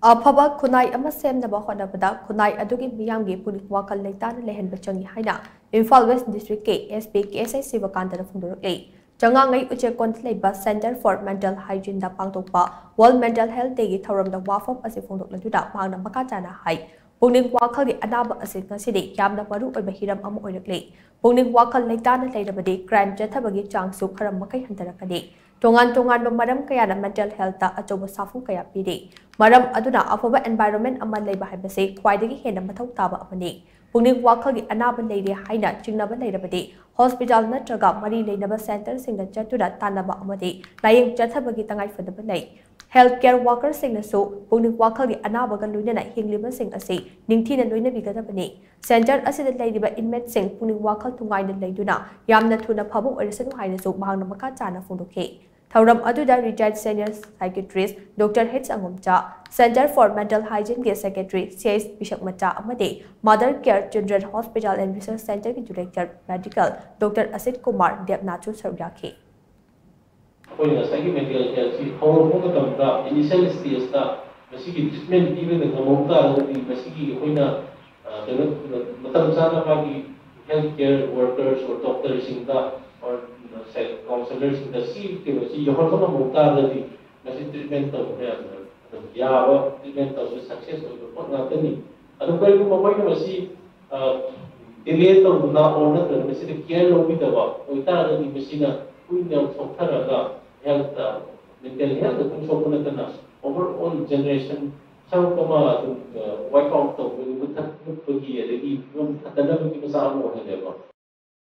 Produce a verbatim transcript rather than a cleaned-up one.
ꯑꯐꯕ ꯈꯨꯟꯅꯥꯏ ꯑꯃ ꯁꯦꯝꯅꯕ ꯍꯣꯠꯅꯕꯗ ꯈꯨꯟꯅꯥꯏ ꯑꯗꯨꯒꯤ ꯃꯤꯌꯥꯝꯒꯤ ꯄꯨꯛꯅꯤꯡ ꯋꯥꯈꯜ ꯂꯩꯇꯥꯅ ꯂꯩꯍꯟꯕ ꯆꯪꯏ ꯍꯥꯏꯅ ꯏꯝꯐꯥꯜ ꯋꯦꯁ꯭ꯠ ꯗꯤꯁ꯭ꯠꯔꯤꯛꯀꯤ SP ꯀꯦ ꯑꯦꯁ ꯑꯥꯏ ꯁꯤꯕꯀꯥꯟꯇꯅ ꯐꯣꯡꯗꯣꯔꯛꯂꯤ꯫ ꯆꯉꯥꯡꯉꯩ ꯎꯆꯦꯛꯀꯣꯟꯗ ꯂꯩꯕ Centre for Mental Hygieneꯗ ꯄꯥꯡꯊꯣꯛꯄ World Mental Health Dayꯒꯤ ꯊꯧꯔꯝꯗ ꯋꯥꯐꯝ ꯑꯁꯤ ꯐꯣꯡꯗꯣꯛꯂꯗꯨꯅ ꯃꯍꯥꯛꯅ ꯃꯈꯥ ꯇꯥꯅ ꯍꯥꯏ, ꯄꯨꯛꯅꯤꯡ ꯋꯥꯈꯜꯒꯤ ꯑꯅꯥꯕ ꯑꯁꯤ ꯉꯁꯤꯗꯤ ꯌꯥꯝꯅ ꯃꯔꯨ ꯑꯣꯏꯕ ꯍꯤꯔꯝ ꯑꯃ ꯑꯣꯏꯔꯛꯂꯤ꯫ ꯄꯨꯛꯅꯤꯡ ꯋꯥꯈꯜ ꯂꯩꯇꯥꯅ ꯂꯩꯔꯕꯗꯤ crime ꯆꯠꯊꯕꯒꯤ ꯆꯥꯡꯁꯨ ꯈꯔ ꯃꯈꯩ ꯍꯟꯊꯔꯛꯀꯅꯤ꯫ ꯇꯣꯉꯥꯟ ꯇꯣꯉꯥꯟꯕ ꯃꯔꯝ ꯀꯌꯥꯅ mental healthꯇ ꯑꯆꯧꯕ ꯁꯥꯐꯨ ꯀꯌꯥ ꯄꯤꯔꯤ꯫ ꯃꯔꯝ ꯑꯗꯨꯅ ꯑꯐꯕ environment ꯑꯃ ꯂꯩꯕ ꯍꯥꯏꯕꯁꯤ ꯈ꯭ꯋꯥꯏꯗꯒꯤ ꯍꯦꯟꯅ ꯃꯊꯧ ꯇꯥꯕ ꯑꯃꯅꯤ꯫ ꯄꯨꯛꯅꯤꯡ ꯋꯥꯈꯜꯒꯤ ꯑꯅꯥꯕ ꯂꯩꯔꯦ ꯍꯥꯏꯅ ꯆꯤꯡꯅꯕ ꯂꯩꯔꯕꯗꯤ hospital ꯅꯠꯇ꯭ꯔꯒ ꯃꯔꯤ ꯂꯩꯅꯕ centreꯁꯤꯡꯗ ꯆꯠꯇꯨꯅ ꯇꯥꯟꯅꯕ ꯑꯃꯗꯤ ꯂꯥꯌꯦꯡ ꯆꯠꯊꯕꯒꯤ ꯇꯉꯥꯏꯐꯗꯕ ꯂꯩ꯫ Health care workerꯁꯤꯡꯅꯁꯨ ꯄꯨꯛꯅꯤꯡ ꯋꯥꯈꯜꯒꯤ ꯑꯅꯥꯕꯒ ꯂꯣꯏꯅꯅ ꯍꯤꯡꯂꯤꯕꯁꯤꯡ ꯑꯁꯤ ꯅꯤꯡꯊꯤꯅ ꯂꯣꯏꯅꯕꯤꯒꯗꯕꯅꯤ꯫ Centre ꯑꯁꯤꯗ ꯂꯩꯔꯤꯕ inmateꯁꯤꯡ ꯄꯨꯛꯅꯤꯡ ꯋꯥꯈꯜ ꯅꯨꯡꯉꯥꯏꯅ ꯂꯩꯗꯨꯅ ꯌꯥꯝꯅ ꯊꯨꯅ ꯐꯕ ꯑꯣꯏꯔꯁꯅꯨ ꯍꯥꯏꯅꯁꯨ ꯃꯍꯥꯛꯅ ꯃꯈꯥ ꯇꯥꯅ ꯐꯣꯡꯗꯣꯛꯈꯤ꯫ ꯊꯧꯔꯝ ꯑꯗꯨꯗ retired senior psychiatrist Doctor H ꯑꯉꯣꯝꯆꯥ, Centre for Mental Hygieneꯒꯤ secretary C H ꯄꯤꯁꯛꯃꯆꯥ ꯑꯃꯗꯤ Mother Care Children Hospital and Research Centreꯒꯤ director medical Doctor ꯑꯁꯤꯠ Kumar ꯗꯦꯕꯅꯥꯊꯁꯨ ꯁꯔꯨꯛ ꯌꯥꯈꯤ꯫ ꯑꯩꯈꯣꯏꯅ ꯉꯁꯥꯏꯒꯤ mental healthꯁꯤ ꯍꯧꯔꯛꯄ ꯃꯇꯝꯗ initial stageꯇ ꯃꯁꯤꯒꯤ treatment ꯄꯤꯕꯗ ꯉꯝꯍꯧ ꯇꯥꯔꯒꯗꯤ ꯃꯁꯤꯒꯤ ꯑꯩꯈꯣꯏꯅ, ꯑ, ꯀꯩꯅꯣ, ꯃꯇꯝ ꯆꯥꯅ ꯃꯥꯒꯤ health care workers or doctorꯁꯤꯡꯗ or counsellorꯁꯤꯡꯗ ꯁꯤ ꯀꯩꯅꯣꯁꯤ ꯌꯧꯍꯟꯕ ꯉꯝꯍꯧ ꯇꯥꯔꯒꯗꯤ ꯃꯁꯤ treatment ꯇꯧꯕꯗ ꯌꯥꯝꯅ ꯑꯗꯨꯝ ꯌꯥꯕ, treatment ꯇꯧꯕꯗ success ꯑꯣꯏꯕ ꯄꯣꯠ ꯉꯥꯛꯇꯅꯤ꯫ ꯑꯗꯨ ꯀꯔꯤꯒꯨꯝꯕ ꯑꯩꯈꯣꯏꯅ ꯃꯁꯤ, ꯑ, delay ꯇꯧꯗꯨꯅ or ꯅꯠꯇ꯭ꯔꯒ ꯃꯁꯤꯗ care ꯂꯧꯕꯤꯗꯕ ꯑꯣꯏꯇꯥꯔꯒꯗꯤ ꯃꯁꯤꯅ ꯀꯨꯏꯅ ꯁꯣꯛꯊꯔꯒ health, mental health ꯈꯛꯇꯪ ꯁꯣꯛꯄ ꯅꯠꯇꯅ overall generation ꯁꯔꯨꯛ ꯑꯃ ꯑꯗꯨꯝ, ꯑ, wipe out ꯇꯧꯕꯒꯤ, ꯃꯨꯠꯊꯠ-, ꯃꯨꯠꯄꯒꯤ ꯑꯗꯒꯤ ꯐꯤꯕꯝ ꯐꯠꯇꯅꯕꯒꯤ ꯃꯆꯥꯛ ꯑꯃ ꯑꯣꯏꯍꯜꯂꯦꯕ꯫